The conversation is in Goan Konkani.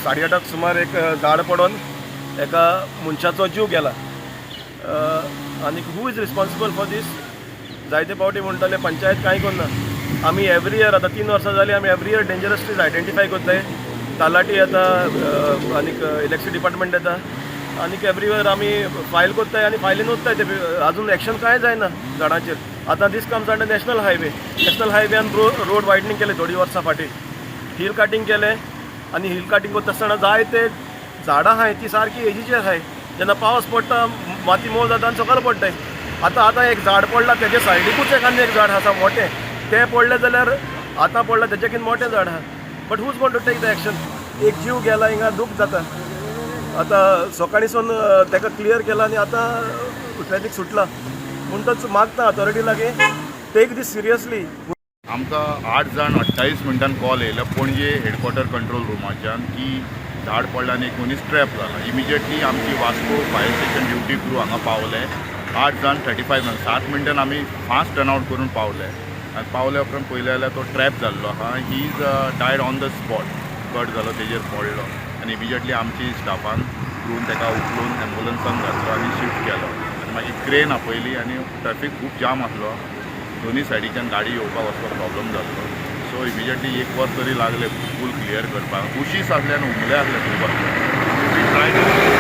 8:30 सुमार एक झाड पडून एका मनशाचो जीव गेला. आनी who is responsible for this? जायते फावटी म्हणटाले, पंचायत कांय करना. आमी एवरी इयर, आतां 3 वर्सां जालीं, आमी every year dangerous trees identify करताय. तलाठी येता आनीक इलेक्ट्रिसिटी डिपार्टमेंट येता आनीक एवरी इयर आमी फायल करताय आनी फायलीन वताय ते. अजून एक्शन कांय जायना झाडांचेर. आतां this comes under national highway. National हायवेन road widening केलें थोडीं वर्सां फाटीं, हिल कटिंग केलें आनी हिल कटिंग करता आसतना जायते झाडां आहाय, ती सारकी एजीची आहाय. जेन्ना पावस पडटा, माती मोव जाता आनी सकयल पडटाय. आतां आतां एक झाड पडलां, तेजे सायडीकूच एक आनी एक झाड आसा मोटें. तें पडलें जाल्यार आतां पडलां तेच्याकीन मोटें झाड आहा. But who's gonna to take the action? एक जीव गेला हिंगा, दूख जाता. आतां सकाळीसून ताका क्लियर केला आनी आतां ट्रॅफीक सुटला. म्हणटच मागता अथॉरिटी लागीं, take this seriously. आमकां 8 जाण 28 मिनटान कॉल येयलो पणजे हेडक्वॉर्टर कंट्रोल रुमाच्यान की झाड पडला आनी एक मनीस ट्रॅप जाला. इमिजिएटली आमची Vasco fire station duty crew हांगा पावले. 8 जाण 35 मिनट, 7 मिनटान आमी फास्ट टर्नआउट करून पावले आनी पावल्या उपरांत पळयलें जाल्यार तो ट्रॅप जाल्लो आहा. He is died on the spot. Cut जालो, तेजेर पडलो आनी इमिजिएटली आमची स्टाफान क्रून ताका उखलून एम्बुलन्सान घातलो आनी शिफ्ट केलो आनी मागीर क्रेन आपयली. आनी ट्रॅफीक खूब जाम आसलो, दोनी सायडीच्यान गाडी येवपाक वचपाक प्रॉब्लम जाल्लो. सो इमिजिएटली एक वर तरी लागलें फूल क्लियर करपाक. बुशीस आसले आनी हुमले आसले खूब आसले. We try to